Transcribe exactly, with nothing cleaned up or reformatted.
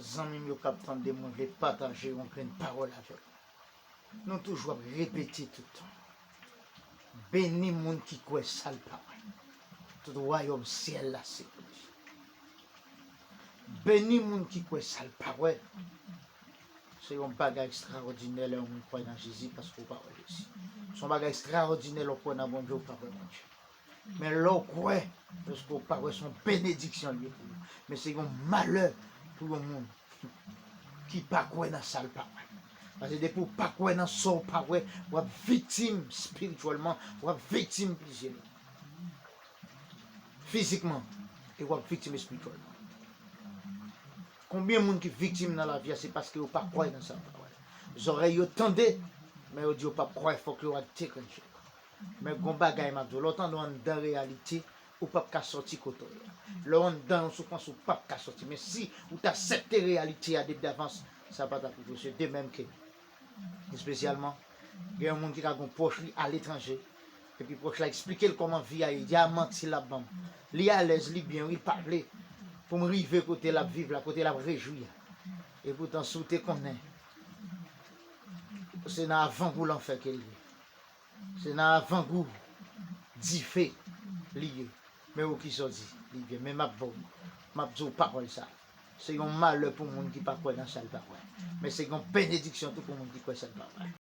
Zanmi m yo k ap tande, mwen vle pataje yon grenn pawòl avèk nou. Nou toujou ap repete tout tan. Beni moun ki kwè sa l pa wè. Tout wayòm syèl la se pou li. Beni moun ki kwè sa l pa wè. Se yon bagay ekstraòdinè lè yon moun kwè nan Jezi paske w pa wè Jezi. Se yon bagay ekstraòdinè lè w kwè nan Bondye, w pa wè Bondye. Men lè w kwè, paske w pa wè, se yon benediksyon l ye pou ou. Men se yon malè pou yon moun ki pa kwè nan sa l pa wè. Paske depi w pa kwè nan sa w pa wè, w ap viktim espirityèlman, w ap viktim plizyè lòt. Fizikman, e w ap viktim espirityèlman. Konbyen moun ki viktim nan lavi a, se paske yo pa kwè nan sa yo pa wè. Zòrèy yo tande, men yo di yo p ap kwè, fòk yo al te kanje. Men gon bagay m ap di w, lè w tande w anndan reyalite, ou p ap ka sòti kote w ye a. Lè w anndan yon soufrans, ou p ap ka sòti. Men si ou t aksepte reyalite a depi davans, sa pa t ap rive w. Se de menm ke, espesyalman, gen yon moun ki ka gen yon pwòch li aletranje, epi pwòch la eksplike l kòman vi a ye, di a manti l ap ban m. Li alèz, li byen, wi, l pa vle pou m rive kote l ap viv la, kote l ap rejwi a. Epoutan, si w te konnen, se nan avangou lanfè ke l ye. Se nan avangou dife li ye. Men ou ki sa w di, li byen. Men m ap ba w, m ap di w pawòl sa. Se yon malè pou moun ki pa kwè nan sa l pa kwè. Men se yon benediksyon tou pou moun ki kwè sa l pa kwè.